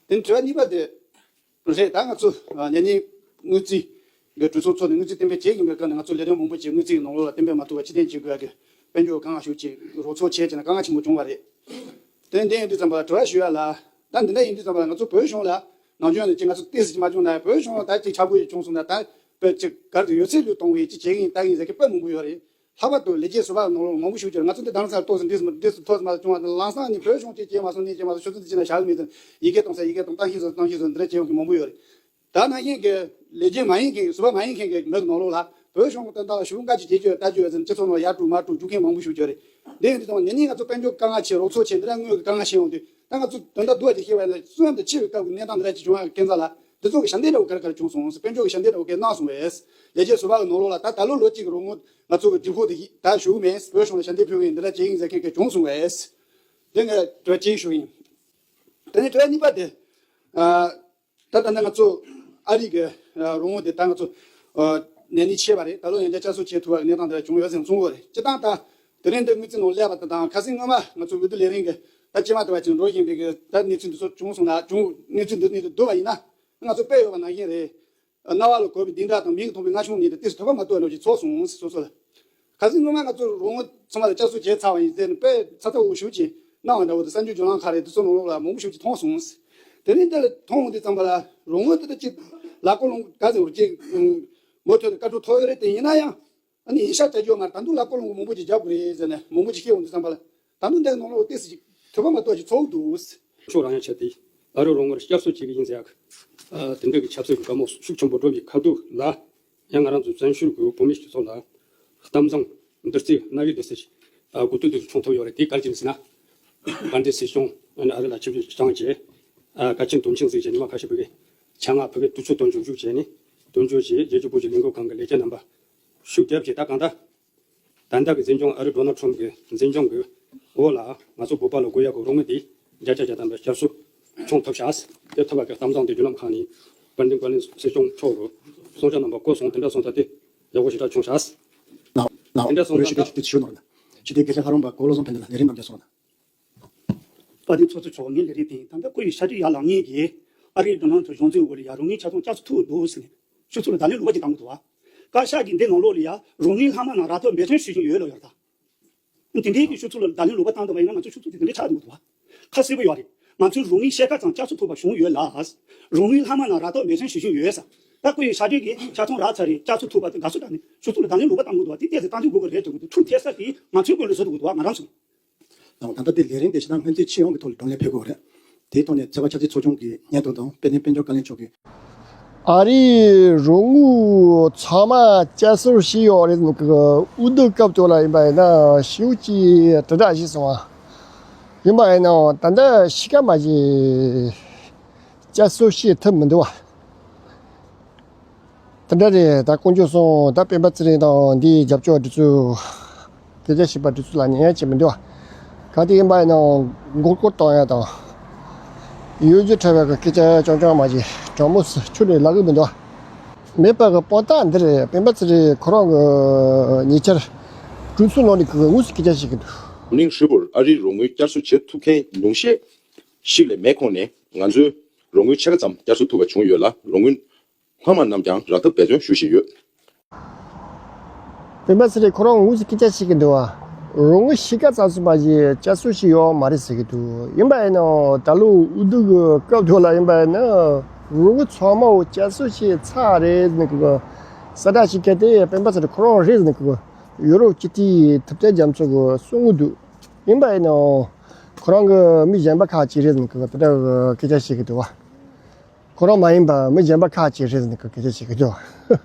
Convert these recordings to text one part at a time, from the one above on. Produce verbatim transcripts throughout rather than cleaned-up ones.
དེ་ནས་དྲི་བ་གཉིས་པ་དེ་རེད། ད་ང་ཚོ་ཨ་ཉེ་གནས་དངུལ་རྩིས་གི་གྲོས་ཚོགས་ཚོགས་ནས་དངུལ་རྩིས་གཏན་འབེབས་བྱེད་ཀྱིན་པའི་སྐབས་ནས་ང་ཚོ་ལས་དོན་མང་པོ་ཅིག་དངུལ་རྩིས་ཀྱི་ནང་ལོགས་ལ་གཏན་འབེབས་མ་ཐུབ་པ་ཕྱིར་འཐེན་བྱེད་དགོས་ཡ་གི་དཔལ་འབྱོར་དཀའ་ངལ་ཤུགས་ཆེ་རོགས་ཚོགས་བྱས་བྱས་ནས་དཀའ་ངལ་ཆེན་པོ་བྱུང་བ་རེད། དེ་འདི་ཡིན་དུས་ཙམ་པ་ལ་དྲི་བ་ཞུ་ཡ་ལ། ད་འདི་འདྲ་ཡིན་དུས་ཙམ་པ་ལ་ང་ཚོ་བོད་གཞུང་ལ་ནམ་རྒྱུན་ནས་ཅིག་ང་ཚོ་ཏོག་ཙམ་ཅིག་མ་བྱུང་ན་བོད་གཞུང་ལ་ད་ཅིག་ཆག་སྒོ་ཞིག་བྱུང་སོང་ན། ད་བོད་ཅིག་གར་དུ་ཡོད་ཚད་ལུས་གཏོང་བའི་ཅིག་བྱེད་ཀྱིན་ལྟ་གིན་ཟེར་གི་དཔེ་མང་པོ་ཡོད་རེད། ལྷག་པར་དུ་ལས་བྱེད་ཟུར་པ་ནང་ལོགས་མང་པོ་ཞིག་ཅིག་ང་ཚོ་འདི་དང་སར་ཏོག་ཙམ་འདི་ཙམ་འདི་ཙམ་ཐོག་ཙམ་མ་བྱུང་བ་དང་། ལམ་སང་ནི་བོད་གཞུང་གཅིག་བྱས་མ་སོང་། གཉིས་བྱས་མ་སོང་། ཆུ་ཚོད་འདི་ཅི་ན་བཞག་མི་ཙམ་ཡི་གེ་གཏོང་ས་ཡི་གེ་གཏོང་། གཏོང་ཤེས་སོང་གཏོང་ཤེས་སོང་། འདི་འདྲ་བྱེད་ཡོང་གི་མང་པོ་ཡོད་རེད། ད་ནང་བཞིན་གྱི་ལས་བྱེད་མ་ཡིན་མཁན། ཟུར་པ་མ་ཡིན་མཁན་གྱི་མི་ནང་ལོགས་ལ་བོད་གཞུང་གི་དོན་དག་ལ་ཞུ་ལུགས་འགའ་ཅིག་བྱེད་རྒྱུ་ལྟ་རྒྱུ་ཡོད་ཙང་། སྤྱི་ཚོགས་ནང་ཡར་དཀྲུག་མར་དཀྲུག་རྒྱུག་མཁན་མང་པོ་ཞིག་ཡོད་རེད། དེ་ཡིན་དུས་ཙང་ནས་ནི་ང་ཚོ་དཔལ་འབྱོར་དཀའ་ངལ་ཆེ། རོགས་ཚོགས་ཆེ། འདི་འདྲ་དངུལ་གྱི་དཀའ་ངལ་ཆེ་ཡོང་དུས། ད་ང་ཚོ་དོན་དག་སྡུག་པ་ཅིག་བཤད་པ་ཡིན་ན། བསོད་ནམས་དང་ཕྱི་པའི་སྐབས་ཀྱི་གནས་སྟངས་འདི་འདྲ་ཅིག་བྱུང་བ་གི་ཁྱད་མཚར་ལ། འདི་ཚོ་གི་ཞབས་འདེགས་འདྲ་བོ་ག་རེ་ག་རེ་བྱུང་སོང་། དཔལ་འབྱོར་གི་ཞབས་འདེགས་འདྲ་བོ་ག་རེ་གནང་སོང་བས། ལས་བྱེད་ཟུར་པ་གི་ནང་ལོགས་ལ་ད་ད་ལོ་ལོ་གཅིག་གི་རོགས་དངུལ་ང་ཚོ་གི་སྒྲིག་ཁོངས་དེ་ད་ཞུ་གི་མེད། བོད་གཞུང་ལ་ཞབས་འདེགས་ཕུལ་གི་ཡིན། འདི་འདྲ་བྱེད་ཀྱི་ཡིན་ཟེར་མཁན་གྱི་བྱུང་སོང་བས། དེ་ངས་དྲི་བ་གཅིག་ཞུ་གི་ཡིན། དེ་ནས་དྲི་བ་གཉིས་པ་དེ། ཨ། ད་ད་ནི་ང་ཚོ་ཨ་རི་གི་ཨ་རོགས་དངུལ་དེ་ད་ང་ཚོ་ཨ་ནས་ནི་ཆད་པ་རེད། ད་ལོ་ཡང་བསྐྱར་བསྐྱར་གསོ་བྱེད་ཐུབ་པ་གི་གནས་སྟངས་དེ་འདྲ་བྱུང་ཡོད་ཟེར་གསུང་གི་ཡོད་རེད། སྤྱིར་བཏང་ད་དེ་རིང་འདི་དངུལ་རྩིས་ནང་སླེབས་པ་དང་། ཁ་སང་སྔོན་མ་ང་ཚོ་འོས་བསྡུ་ལས་རིམ་གྱི་ད་སྐྱེས་མ་ཐུབ་པ་ཅིག་འགྲོ་བཞིན་པའི་གི་ད་གནས་ཚུལ་འདི་ཚོ་བྱུང་སོང་ན། བྱུང་། གནས་ཚུལ་འདི་གནས་ཚུལ་བསྡུ་བ་ཡིན་ན། ང་ཚོ་དཔེ་ཡོད་པ་ནང་བཞིན་རེད། རྣ་བ་ལ་གོ་བའི་ལྡིང་སྒྲ་དང་མིག་གིས་མཐོང་བའི་རྔ་ཆུང་གཉིས་དེ་ཏོག་ཙམ་ཐོས་པ་མ་གཏོགས་འགྲོ་ཅིག་ཚོར་སོང་སོ་སོ་ལ། ཁ་སང་སྔོན་མ་ང་ཚོ་རོགས་དངུལ་ཚང་མ་ལ་བསྐྱར་གསོ་བྱས་ཚར་བ་ཡིན་ཟེར་ནས་དཔེ་ཚ་ཚ་འུར་འུར་ཞུ་ཅིག་གནང་བ་འདྲ་བོ་དེ་གསར་འགྱུར་བརྒྱུད་ལམ་ཁག་རེད། དེ་ཚོ་ནང་ལོགས་ལ་མང་པོ་ཞིག་ཅིག་མཐོང་སོང་། དེ་རིང་འདི་ལ་མཐོང་འོང་དུས་ཙམ་པ་ལ་རོགས་དངུལ་དེ་ད་ཅིག་ལག་ཀོ་ལོང་ག་ཟེར་བ་ཅིག་མུ་མཐུད་དུ་བཀའ་འཁྲོལ་ཐོབ་ཡོད་རེད། དེ་ཡིན་ན་ཡང་ཨ་ནི་ཡིན་ཤག་བྱ་རྒྱུ་མ་རེད། ད་དུང་ལག་ཀོ་ལོང་གི་མང་པོ་ཅིག་རྒྱག་དགོས་རེད་ཟེར་ནས་མང་པོ་ཅིག་བཤད་འོང་དུས་ཙམ་པ་ལ། ད་དུང་འདིའི་ནང་ལོགས་ཏོག་ཙམ་ཅིག་ཐོས་པ་མ་གཏོགས་ཅིག་ཚོར་འདུག་ཕྱོགས་རང་ཡང་བྱས་ཏེ་ཨ་རིའི་རོགས་དངུལ་བསྐྱར་གསོ་བྱེད་ཀྱི་ཡིན་ཟེར་ཡག་ཨ་དེ་འདྲ་གི་ཆབ་སྲིད་ཀྱི་བཀའ་མོལ་ཤུགས་ཆེན་པོ་སྒྲོག་པའི་ཁ་ཐུག་ལ། ཡང་ང་རང་ཚོ་བཙན་བྱོལ་གྱི་བོད་མི་སྤྱི་ཚོགས་ལ་གཏམ་བཟང་བདུད་རྩི་སྣ་བའི་བདུད་རྩི་ཞིག་ཨ་གོ་ཐོས་དུ་བྱུང་ཐུབ་ཡོད་རེད། དེ་ག་རེ་ཡིན་ཟེར་ན། དཔལ་ལྡན་སྲིད་སྐྱོང་ཨ་ནི་ཨ་རི་ལ་ཆིབས་བསྒྱུར་བྱུང་རྗེས་ཨ་དཀའ་ཆེན་དུས་ཆེན་གཟིགས་བྱས། ཉི་མ་ཁ་ཤས་བོད་ཀྱི་ཆེད་མངགས་ཕ་གིར་དུས་ཚོད་དང་འབྱུང་འགྱུར་བྱས་ནས། དུས་འགྱུར་བྱས་རྗེས་ཀྱི་བོད་ཀྱི་ལས་འགུལ་ཁང་གི་ལས་བྱེད་རྣམ་པ་ཤུགས་བརྒྱབ་བྱས། ད་གང་ལྟར། ད་ལྟ་གི་འཛིན་སྐྱོང་ཨ་རི་ཌོ་ནལ་ཊམ་གྱི་འཛིན་སྐྱོང་གི་འོག་ལ་ང་ཚོ་བོད་པ་ལ་དགོས་ཡག་གི་རོགས་དངུལ་དེ་བརྒྱ་ཆ་བརྒྱ་ཐམ་པ་བསྐྱར་གསོ་བྱུང་ཐུབ་ཤག་དེ་ཐུབ་པ་གི་གཏམ་བཟང་དེ་བརྒྱུད་ལམ་ཁག་ནས་དཔལ་ལྡན་བཀའ་བློན་སྲིད་སྐྱོང་མཆོག་གི་གསུང་བཤད་རྣམ་པ་གོ་སོང་། དེ་འདྲ་སོང་ཙང་དེ་ཡག་པོ་ཞེ་དྲག་བྱུང་ཤག་ནའོ་ནའོ་དེ་འདྲ་སོང་ཙང་ད་ཞུ་དེ་ཞུ་ནོར་ན་ཞུ་དེ་སྐད་ཆ་ལྷ་རམས་པ་གོ་བློ་བཟང་ཕན་བདེ་ལགས་ལས་རིམ་རྣམས་ཀྱང་སོང་ན། དཔལ་ལྡན་ཚོགས་གཙོ་མཆོག་ངའི་ལས་རིམ་དེ་ད་ལྟ་བཀུར་འོས་ཤར་སྒྲོལ་ཡར་ལངས་མཁན་གྱིས་ཨ་རིའི་ཌོ་ནལ་ཊམ་གཞུང་འཛིན་འོག་ལ་ཡ་རོགས་དངུལ་ཆ་ཚང་བསྐྱར་གསོ་ཐུབ་འདུག་ཟེར་ནས་ཤོག་ཚོགས་ལ་བརྡ་ལན་ལོག་པ་ཅིག་བཏང་གི་འདུག་བ། བཀའ་ཤག་གིས་འདི་ནང་ལོགས་ལ་ཡ་རོགས་དངུལ་ལྷག་མ་ནང་རག་ཐབས་འབད་བརྩོན་ཞུ་བཞིན་ཡོད་ལབ་ཡོད་རེད་ད། དེ་འདྲའི་གི་ཤོག་ཚོགས་ལ་བརྡ་ལན་ལོག་པ་བཏང་འདུག་པ་ཡིན་ན། ང་ཚོ་ཤོག་ཚོགས་དེ་དེ་འདྲའི་ཆགས་འདུག་འདུག་བ། ཁ་གསལ་པོ་ཡོད་རེད། ང་ཚོའི་རོགས་དངུལ་ཕྱེད་ཀ་ཙམ་བསྐྱར་གསོ་ཐུབ་པ་བྱུང་ཡོད་ལ། རོགས་དངུལ་ལྷག་མ་ནང་རག་ཐབས་འབད་བརྩོན་ཞུ་བཞིན་ཡོད་ས། ད་བཀུར་འོས་ཤར་སྒྲོལ་གྱིས་ཆ་ཚང་རག་ཚར་རེད། བསྐྱར་གསོ་ཐུབ་པ་དེ་དགའ་བསུ་དྲངས་ནས་ཤོག་ཚོགས་ལ་བརྡ་ལན་ལོག་པ་བཏང་གི་འདུག་བ། དེ་ཏོག་ཙམ་བཏང་རྒྱུ་དགོས་ཀྱི་རེད་ཟེར་གི་འདུག་ཁྲུམས་ཐེབས་ས་དེ་ང་ཚོའི་ངོས་ལ་བཟོ་འདུག་གི་འདུག་བ། ང་རང་ཚོ། ད་ལྟ་དེ་ལས་རིམ་དེ་ཞེ་དྲག་སྔོན་ཚོད་ཕྱིན་ཡོང་གི་ཐོག་ལ་བགྲོ་གླེང་ཕེབས་དགོས་རེད། དེའི་ཐོག་ནས་ཚོད་དཔག་ཆབ་སྲིད་ཚོགས་ཆུང་གི་སྙན་ཐོ་དང་། དཔལ་ལྡན་དཔལ་འབྱོར་བཀའ་བློན་མཆོག་གིས། ཨ་རིའི་རོགས་དངུལ་ཚང་མ་བསྐྱར་གསོ་བྱས་ཡོད་རེད་ཟེར་གི། འོས་བསྡུ་སྐབས་དེ་ལ་ཡིན་པ་ཡིན་ན་ཤུགས་ཀྱིས་དྲིལ་བསྒྲགས་བྱས་སོང་བ། ཡིན་པ་ཡིན་ནའང་ད་ལྟ་གཞིས་ཀ་མ་གཞི་བསྐྱར་གསོ་བྱེད་ཐུབ་མི་འདུག་བ། དེ་འདྲ་རེད། ད་དཀོན་མཆོག་གསུམ། ད་སྤེན་པ་ཚེ་རིང་དང་འདིའི་རྒྱབ་སྐྱོར་འདི་ཚོས། སྐད་ཆ་བཤད་པ་འདི་ཚོ་ལ་ཉན་ཡ་བྱེད་མི་འདུག་བ། གང་དེ་ཡིན་པ་ཡིན་ནའང་མགོ་སྐོར་གཏོང་ཡ་དང་། ཡོད་རྒུ་འཕྲོ་བའི་སྐད་ཆ་རྐྱང་རྐྱང་མ་བྱེད། དྲང་མོ་ཁྱོན་ནས་ལབ་གི་མི་འདུག་བ། མེད་པ་གི་དཔང་རྟགས་འདི་རེད། སྤེན་པ་ཚེ་རིང་ཁོ་རང་གི་ཉེ་ཆར་གྲོས་ཚོགས་ནང་ནས་གི་དངོས་སུ་སྐད་ཆ་བཤད་གི་འདུག་གླིང་ཧྲིལ་པོར་ཨ་རིའི་རོགས་དངུལ་བསྐྱར་གསོ་བྱེད་ཐུབ་མཁན་ཉུང་ཤས་ཤིག་ལས་མེད་ཁོངས་ནས། ང་ཚོས་རོགས་དངུལ་ཕྱེད་ཀ་ཙམ་བསྐྱར་གསོ་ཐུབ་པ་བྱུང་ཡོད་ལ། རོགས་དངུལ་ལྷག་མ་རྣམས་ཀྱང་རག་ཐབས་འབད་བརྩོན་ཞུ་བཞིན་ཡོད། སྤེན་པ་ཚེ་རིང་ཁོ་རང་དངོས་སུ་སྐད་ཆ་བཤད་ཀྱི་འདུག་བ། རོགས་དངུལ་གཞིས་ཀ་རྩ་ཚུད་པ་ཞིག་བསྐྱར་གསོ་བྱས་ཡོད་མ་རེད་ཟེར་གྱི་འདུག་ཡིན་པ་ཡིན་ནའང་ད་ལོ་འོས་བསྡུ་གི་སྐབས་དེ་ལ་ཡིན་པ་ཡིན་ན་རོགས་དངུལ་ཚང་མ་བསྐྱར་གསོ་བྱས་ཚར་རེད་ཟེར་གྱི། གསལ་བསྒྲགས་ཤིག་བྱས་ཏེ་སྤེན་པ་ཚེ་རིང་ཁོ་རང་རེད་ཟེར་གྱི། ཡུ་རོབ་སྤྱི་མཐུན་ཐུབ་བསྟན་རྒྱ་མཚོ་གིས་གསུང་གི་འདུག་ཡིན་པ་ཡིན་ནའང་ཁོ་རང་གི་མི་གཞན་པ་ཁག་ཅིག་རེད་ཟེར་གྱི། དེ་འདྲ་སྐད་ཆ་བཤད་ཀྱི་འདུག་བ། ཁོ་རང་མ་ཡིན་པ་མི་གཞན་པ་ཁག་ཅིག་རེད་ཟེར་ནས་སྐད་ཆ་བཤད་ཀྱི་འདུག་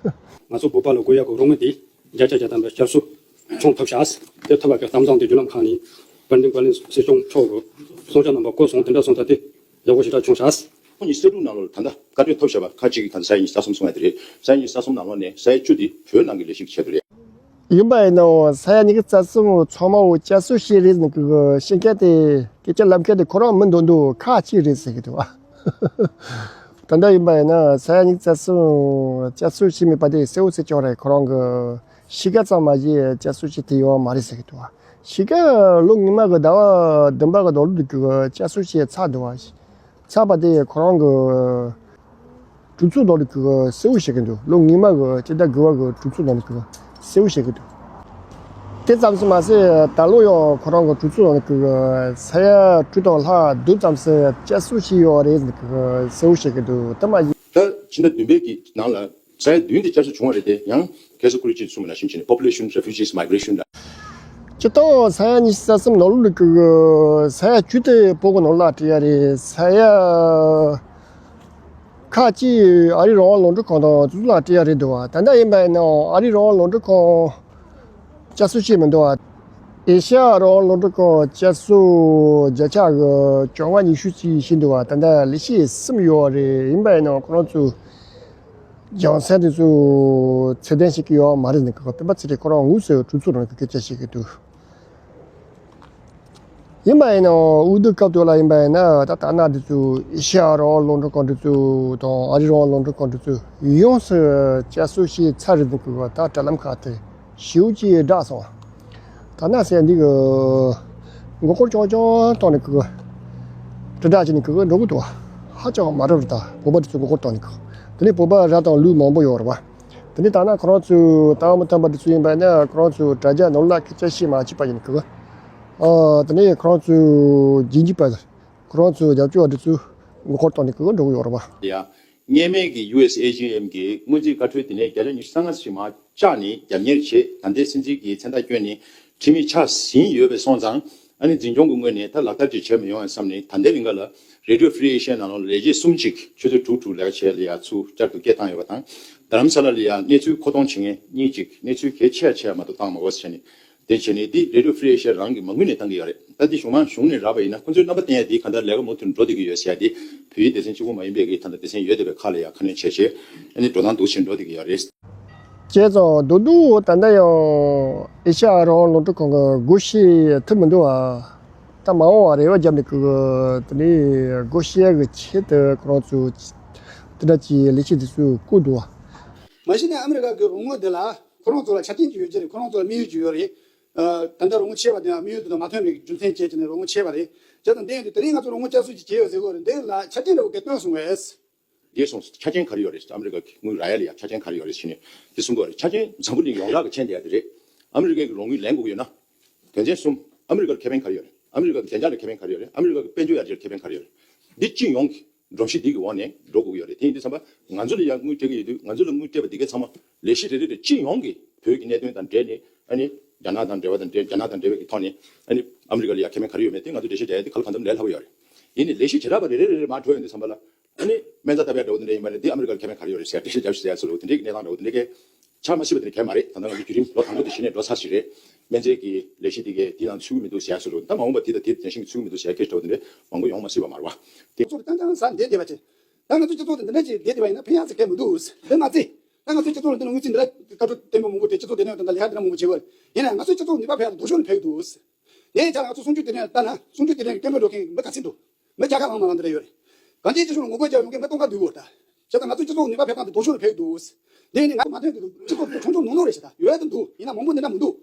ང་ཚོ་བོད་པ་ལ་དགོས་ཡག་གི་རོགས་དངུལ་དེ་བརྒྱ་ཆ་བརྒྱ་ཐམ་པ་བསྐྱར་གསོ་བྱུང་ཐུབ་ཤག་དེ་ཐུབ་པ་གི་གཏམ་བཟང་དེ་བརྒྱུད་ལམ་ཁག་ནས་དཔལ་ལྡན་བཀའ་བློན་སྲིད་སྐྱོང་མཆོག་གི་གསུང་བཤད་རྣམ་པ་གོ་སོང་། དེ་འདྲ་སོང་ཙང་དེ་ཡག་པོ་ཞེ་དྲག་བྱུང་ཤག་ཁོང་གཉིས་གསལ་སྒྲོན་ནང་ལོགས་ལ་ད་ལྟ་བཀའ་འཁྲོལ་ཐོབ་བཞག་པ་ཁག་ཅིག་གི་ད་ས་ཡ་ཉི་ཤུ་རྩ་གསུམ་གསུང་ཡ་དེ་རེད། ས་ཡ་ཉི་ཤུ་རྩ་གསུམ་ནང་ལོགས་ནས་ས་ཡ་བཅུ་དེ་བོད་ནང་གི་ལས་ཞུགས་ཆེད་དུ་རེད། ཡིན་པ་ཡིན་ནའང་ས་ཡ་ཉི་ཤུ་རྩ་གསུམ་ཚང་མ་བསྐྱར་གསོ་བྱས་རེད་ཟེར་གྱི་བཤད་མཁན་དེ། སྐད་ཆ་ལབ་མཁན་དེ་ཁོ་རང་མི་འདུག་འདུག་ཁག་ཅིག་རེད་ཟེར་གྱི་འདུག་ད་ལྟ་ཡིན་པ་ཡིན་ན་ས་ཡ་ཉི་ཤུ་རྩ་གསུམ་བསྐྱར་གསོ་བྱས་མེད་པ་དེ་གསལ་པོ་གསལ་རྐྱང་རེད། ཁོ་རང་གི་གཞིས་ཀ་ཙམ་མ་གཞི་བསྐྱར་གསོ་བྱས་ཐུབ་ཡོད་མ་རེད་ཟེར་གྱི་འདུག་གཞིས་ཀ་ལོ་སྔོན་མ་གི་ཟླ་བ་བདུན་པ་གི་ནང་ལོགས་དེ་གི་བསྐྱར་གསོ་བྱས་ཚར་འདུག་བ། ཚར་བ་དེ་ཁོ་རང་གི་གྲོས་ཚོགས་ནང་ལ་གི་གསལ་བོ་བཤད་གི་འདུག་ལོ་སྔོན་མ་གི་སྤྱི་ཟླ་དགུ་པ་གི་གྲོས་ཚོགས་ནང་ལ་གི་གསལ་བོ་བཤད་གི་འདུག་དེ་ཙམ་ཞིག་མ་ཟད་ད་ལོ་ཡང་ཁོ་རང་གི་གྲོས་ཚོགས་ནང་ལ་གི་ས་ཡ་དྲུག་དང་ལྷག་བདུན་ཙམ་ཞིག་བསྐྱར་གསོ་བྱས་ཡོད་རེད་ཟེར་ནས་གི་གསལ་བོ་བཤད་གི་འདུག་དེ་མ་ཡིན། ད་ཕྱི་ཟླ་བདུན་པའི་གི་ནང་ལ་ས་ཡ་བདུན་དེ་བསྐྱར་གསོ་བྱུང་བ་རེད་དེ། ཡང་གལ་སྲིད་ཁོ་རང་ཅིག་གསུངས་པ་ནང་བཞིན་བྱས་ནས་population refugees migration ལ། སྤྱིར་བཏང་ས་ཡ་ཉི་ཤུ་རྩ་གསུམ་ནང་ལོགས་ལ་གི་ས་ཡ་བཅུ་དེ་བོད་ཀྱི་ནང་ལ་སྤྲད་ཡ་རེད། ས་ཡ་ཁག་ཅིག་ཨ་རིའི་རང་དབང་རླུང་འཕྲིན་ཁང་དང་དེ་ཚོ་ལ་སྤྲད་ཡ་རེད་འདུག་བ། ད་ལྟ་ཡིན་པ་ཡིན་ནའང་ཨ་རིའི་རང་དབང་རླུང་འཕྲིན་ཁང་བསྐྱར་གསོ་བྱས་མི་འདུག་བ། ཨེ་ཤ་ཡ་རང་དབང་རླུང་འཕྲིན་ཁང་བསྐྱར་གསོ་བརྒྱ་ཆ་གི་བཅོ་ལྔ་ཉི་ཤུ་ཅིག་བྱས་འདུག་བ། ད་ལྟ་ལས་བྱེད་གསུམ་ཡོད་རེད། ཡིན་པ་ཡིན་ནའང་ཁོ་རང་ཚོའི་རྒྱུ་མཚན་དེ་ཚོ་ཚད་ལྡན་ཞིག་གི་ཡོད་མ་རེད་ཟེར་ནས་སྤེན་པ་ཚེ་རིང་ཁོ་རང་དངོས་སུ་གྲོས་ཚོགས་ནང་གི་སྐད་ཆ་བཤད་ཀྱི་འདུག་ཡིན་པ་ཡིན་ནའང་འོས་བསྡུ་སྐབས་དེ་ལ་ཡིན་པ་ཡིན་ན་ད་ལྟ་ན་འདི་ཚོ་ཨེ་ཤ་ཡ་རང་དབང་རླུང་འཕྲིན་ཁང་འདི་ཚོ་དང་ཨ་རིའི་རང་དབང་རླུང་འཕྲིན་ཁང་འདི་ཚོ་ཡོངས་སུ་བསྐྱར་གསོ་བྱས་ཚར་རེད་འདུག་གི། ད་དྲ་ལམ་ཁག་དེ་ཞེ་པོ་ཅིག་བསྒྲགས་སོང་བ། ད་ན་ཟེར་འདི་གི་མགོ་སྐོར་རྐྱང་རྐྱང་བཏང་ནས་གི་དྲིལ་བསྒྲགས་བྱས་ནས་གི་འགྲོ་གི་འདུག་བ། ཧ་ཅང་མ་རབས་རེད། ད་བོད་པ་འདི་ཚོ་མགོ་སྐོར་བཏང་ནས་གི་དེ་ནས་བོད་པ་ར་དང་ལུག་མང་པོ་ཡོད་རེད་བ། དེ་ནས་ད་ན་ཁོ་རང་ཚོའི་ལྟ་བ་མི་མཐུན་པ་འདི་ཚོ་ཡིན་པ་ན་ཁོ་རང་ཚོའི་དྲ་རྒྱ་ནང་ལ་སྐད་ཆ་བཤད་མ་བྱས་པ་ཡིན་གི། ཨ་དེ་ནས་ཁོ་རང་ཚོའི་རྗེས་འཇུག་པ་ཁོ་རང་ཚོའི་རྒྱབ་སྐྱོར་བ་འདི་ཚོས་མགོ་སྐོར་བཏང་ནས་གི་འགྲོ་གི་ཡོད་རེད་བ། ཡ། སྔས་མའི་གི་ཡུ་ཨེས་ཨེ་ཇི་ཨེམ་གི་སྔོན་རྩིས་བཀའ་འཁྲོལ་དེ་ནས་བརྒྱ་ཆ་ཉི་ཤུ་རྩ་ལྔ་ཞིག་མར་བཅག་ནས་རྒྱབ་གཉེར་བྱས། ད་ལྟའི་སྲིད་འཛིན་གྱི་མཚན་རྟགས་བསྐྱོན་ནས་ཁྲིམས་ཡིག་ཆགས་ཟིན་ཡོད་པ་སོང་ཙང་། ཨ་ནི་འཛིན་སྐྱོང་གི་ངོས་ནས་ད་ལག་བསྟར་ཅིག་བྱས་མི་ཡོང་ཡ་བསམ་ནས། ད་ལྟའི་རིང་ག་ལ་Radio Free Asia ནང་ལོགས་ལ་ལས་བྱེད་གསུམ་ཅིག་ཆུ་ཚོད་དྲུག་དྲུག་ལས་ཀ་བྱས་ལ་ཡ་ཚུར་བསྐྱར་དུ་སྐད་བཏང་ཡོད་པ་དང་། རྡ་རམ་ས་ལ་ལ་ཡ་གནས་ཚུལ་མཁོ་གཏོང་བྱེད་མཁན་གཉིས་ཅིག་གནས་ཚུལ་གལ་ཆེ་ཡ་ཆེ་ཡ་མ་གཏོགས་བཏང་མ་དགོས་ཟེར་ནས། དེ་བྱས་ནས་འདི་Radio Free Asia རང་གི་མ་དངུལ་ནས་བཏང་གི་ཡོད་རེད། ད་འདི་གཞུང་མང་གཞུང་ནས་རག་པ་ཡིན་ན་ཁོ་ཚོའི་རྣམ་པ་བསྟན་ཡ་འདི་གང་ལྟར་ལས་ཀ་མུ་མཐུད་འགྲོ་བསྡད་ཀྱི་ཡོད་ཟེར་ཡ་འདི་བོད་ཡིག་སྡེ་ཚན་གཅིག་པོ་མ་ཡིན་པའི་གི་ད་ལྟ་སྡེ་ཚན་ཡོད་བསྡད་པའི་ཁག་ལ་ཡ་ཁ་སྣོན་བྱས་བྱས་ཨ་ནི་འགྲོ་སྟངས་འདུག་བྱས་འགྲོ་བསྡད་ཀྱི་ཡོད་རེད། བྱས་ཙང་མདོར་བསྡུས་ད་ལྟ་ཡང་ཨེ་ཤ་ཡ་རང་དབང་རླུང་འཕྲིན་ཁང་གི་སྒོ་ཕྱེ་ཐུབ་མི་འདུག་བ། ད་མ་འོངས་པ་རེ་བ་བརྒྱབ་ནས་ཀྱི་དེ་ནས་སྒོ་ཕྱེ་གི་ཆེད་དུ་ཁོ་རང་ཚོ་དེ་འདྲ་གྱི་ལས་བྱེད་དེ་ཚོས་བསྐོས་འདུག་བ། མ་གཞི་ནས་ཨ་མི་རི་ཀ་གི་རོགས་དངུལ་འདི་ལ་ཁོ་རང་ཚོ་ལ་ཆ་རྐྱེན་ཅིག་ཡོད་ཀྱི་རེད། ཁོ་རང་ཚོ་ལ་དམིགས་ཡུལ་ཅིག་ཡོད་རེད། ཨ། ད་ལྟ་རོགས་དངུལ་ཆད་པ་དེ་དམིགས་ཡུལ་དེ་དང་མ་མཐུན་པའི་རྒྱུ་མཚན་བྱས་ཀྱི་ནས་རོགས་དངུལ་ཆད་པ་རེད། བྱས་ཙང་དེ་ཡིན་དུས་དེ་རིང་ང་ཚོ་རོགས་དངུལ་བསྐྱར་གསོ་ཅིག་བྱས་ཡོད་ཟེར་གི་རེད། འདི་ལ་ཆ་རྐྱེན་འདྲ་བོ་ག་བཏོན་སོང་བས། འདས་སོང་། ཆ་རྐྱེན་ག་རེ་ཡོད་རེད། ཨ་མི་རི་ཀ་གི་དངུལ་རག་ཡ་ལ་ཡ་ཆ་རྐྱེན་ག་རེ་ཡོད་རེད་ཟེར་ནས་དེ་གསུང་གི་ཡོད་རེད། ཆ་རྐྱེན་འཛམ་བུ་གླིང་ཡོངས་གྲགས་ཀྱི་མཁྱེན་བསྡད་ཡ་དེ་རེད། ཨ་མི་རི་ཀའི་རོགས་དངུལ་ལེན་དགོས་ཀྱི་ཡོད་ན། དོན་ཚན་གསུམ། ཨ་མི་རི་ཀར་ཁེ་ཕན་ག་རེ་ཡོད་རེད། ཨ་མི་རི་ཀ་གི་བདེ་འཇགས་ལ་ཁེ་ཕན་ག་རེ་ཡོད་རེད། ཨ་མི་རི་ཀ་གི་དཔལ་འབྱོར་ཡར་རྒྱས་ལ་ཁེ་ཕན་ག་རེ་ཡོད་རེད། འདི་སྤྱི་ཡོངས་ཀྱི་སྒྲོམ་གཞི་འདི་གི་འོག་ནས་འགྲོ་དགོས་ཀྱི་ཡོད་རེད། དེ་ཡིན་དུས་ཙམ་པ་ང་ཚོ་ལ་ཡ་དངུལ་སྤྲད་ཀྱི་ཡོད་དུས་ང་ཚོ་ལ་དངུལ་སྤྲད་པ་འདི་གའི་ཚང་མ་ལས་གཞི་རེ་རེ་རེ་སྤྱི་ཡོངས་ཀྱི་བོད་ཀྱི་གནད་དོན་དང་འབྲེལ་ནས་ཨ་ནི་རྒྱ་ནག་དང་འབྲེལ་བ་དང་འབྲེལ། རྒྱ་ནག་དང་འབྲེལ་བའི་གི་ཐོག་ནས་ཨ་ནི་ཨ་མི་རི་ཀ་ལ་ཡ་ཁེ་ཕན་ག་རེ་ཡོད་མེད་དེ་ང་ཚོ་འགྲེལ་བཤད་རྒྱག་ཡ་དེ་ག་ལ་གང་འཚམ་ལས་སླ་པོ་ཡོད་རེད། ཡིན་ནའི་ལས་གཞི་བྱེ་བྲག་པ་རེ་རེ་རེ་རེ་མར་འགྲོ་ཡོང་དུས་ཙམ་པ་ལ། ཨ་ནི་སྨན་རྩྭ་བཏབ་ཡ་འདྲ་བོ་དེ་འདྲ་ཡིན་པ་རེད། འདི་ཨ་མི་རི་ཀར་ཁེ་ཕན་ག་རེ་ཡོད་རེད་ཟེར་འགྲེལ་བཤད་རྒྱབ་ཤིག་ཟེར་ཡ་ཚུལ་ལོ་དེ་འདྲའི་གི་གནས་སྟངས་འདྲ་བོ་དེ་འདྲའི་གི་ཆགས་མ་སྲིད་པ་དེ་འདྲ་གལ་མ་རེད། ད་ལྟ་ང་ཚོ་བརྒྱུད་རིམ་ལོ་དང་པོ་དེ་གཞི་ནས་འགྲོ་ཚར་ཞིག་རེད། སྨན་རྫས་ཀྱི་ལས་གཞི་དེ་གའི་དེ་ལའང་ཚུད་ཀྱི་མི་འདུག་ཟེར་ཡ་ཚུལ་ལོ། ད་མ་འོངས་པ་དེ་དང་དེ་ནང་བཞིན་ཚུད་ཀྱི་མི་འདུག་ཟེར་ཡ་སྐད་ཆ་འདྲ་བོ་དེ་འདྲ་མང་པོ་ཡོང་མ་སྲིད་པ་མ་རེད་བ། དེ་ཚོ་རྐྱང་རྐྱང་ཟ་བསྡད་བསྡད་པ་ཅིག་ད་ང་ཚོའི་སྤྱི་ཚོགས་དེ་འདི་འདྲ་ཅིག་བསྡད་བསྡད་པ་ཡིན་ན་ཕན་ཡག་ཟེར་མཁན་མི་འདུག་དེ་མ་ཚད། ད་ང་ཚོའི་སྤྱི་ཚོགས་ལ་དངུལ་རྩིས་འདི་འདྲ་བཀའ་འཁྲོལ་བརྟན་པོ་མང་པོ་དེ་སྤྱི་ཚོགས་བདེ་དོན་དང་ལས་ཀ་འདི་འདྲ་མང་པོ་བྱེད་དགོས། ཡིན་ནའང་ང་ཚོའི་སྤྱི་ཚོགས་ནུས་པ་ཕན་ཡག་དེ་ལྡོག་ཕྱོགས་ནས་ཕན་གྱི་འདུག་དེ་ཡིན་ཙང་ང་ཚོ་གསུང་ཆོས་དེ་འདྲ་བཏང་ན་གསུང་ཆོས་དེ་འདྲ་སྐད་འབོད་འགྲོ་མཁན་མི་ག་ཚོད་འདུག་མི་བརྒྱ་ཁ་ལྷག་མ་ལྷག་འདི་འདྲ་ཡོད་རེད། གང་ཅིའི་སྤྱི་ཚོགས་ལ་ངོ་རྒོལ་རྒྱག་ཡོང་མཁན་མི་སྟོང་ཕྲག་འདུས་ཡོད་རེད། བྱས་ཙང་ང་ཚོའི་སྤྱི་ཚོགས་ནུས་པ་ཕན་སྟངས་དེ་ལྡོག་ཕྱོགས་ནས་ཕན་གྱི་འདུག་དེ་ཡིན་ནའི་ང་ཚོ་མ་མཐུན་དེ་འདུག་སྤྱི་ཚོགས་དེ་ཆུང་ཆུང་ནོར་ནོར་རེད་ཤག་ད་ཡོད་དེ་འདུག་ཡིན་ན་མང་པོ་འདི་འདྲ་མི་འདུག་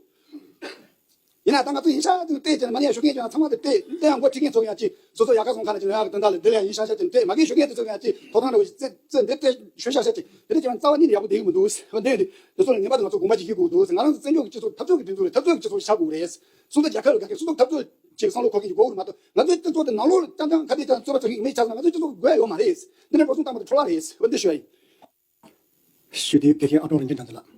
ཡིན་ན་ད་ང་ཚོ་ཡིན་ཤག་ཅིག་སྤྲད་ཅིག་མ་ཉན་ཞུ་མཁན་ཅིག་ཚང་མ་དེ་སྤྲད་དེ་ཡང་མགོ་ཁྲིད་མཁན་ཚོ་ཡང་ཅིག་སོ་སོ་ཡག་ག་སོང་ཁ་ལ་ཅིག་ཡག་གི་དོན་དག་ལ་འདི་ལ་ཡིན་ཤག་ཤག་ཅིག་སྤྲད། མ་གིན་ཞུ་མཁན་དེ་ཚོ་ཡང་ཅིག་ཐོབ་ཐང་འདྲ་བོ་ཅིག་བཙལ་བཙལ་འདི་སྤྲད་ཞུ་ཤག་ཤག་ཅིག་དེ་འདྲ་བྱས་ན་རྩ་བ་ཉིད་ནས་ཡག་པོ་བསྡད་ཀྱི་མི་འདུག་འདི་ཡིན་དུས་དེ་ཚོ་ལ་ངེས་པར་དུ་ང་ཚོ་དགོངས་པ་ཅིག་བཞེས་དགོས་འདུག་ང་རང་ཚོ་བཙན་བྱོལ་གྱི་སྤྱི་ཚོགས་འཐབ་རྩོད་ཀྱི་སྒྲིག་འཛུགས་རེད། འཐབ་རྩོད་ཀྱི་སྤྱི་ཚོགས་ཆགས་དགོས་རེད། སོ་སོ་རྒྱལ་ཁབ་ལ་ག་གེ་སོ་སོ་འཐབ་རྩོད་ཅིག་བསམ་བློ་འཁོར་མཁན་ཅིག་དགོས་ཀྱི་རེད་མ་གཏོགས། ང་ཚོའི་སྤྱི་ཚོགས་དེ་ནང་ལོགས་རྐྱང་རྐྱང་ཁ་གཏད་ཅིག་རྩོད་པ་རྩོད་མཁན་མི་ཆགས་སོང་ན་ང་ཚོའི་སྤྱི་ཚོགས་དགོས་ཡ་ཡོད་མ་རེད། འདི་ནས་འགྲོ་སོང་བཏང་པ་དེ་འཕྲོ་བརླག་རེད། འོ་འདི་ཞུ་ཡ་ཡིན། ཞུ་དེ་དགེ་རྒན་ཨ་ཀྲོང་རིན་ཆེན་དྲང་ཚེ་ལགས།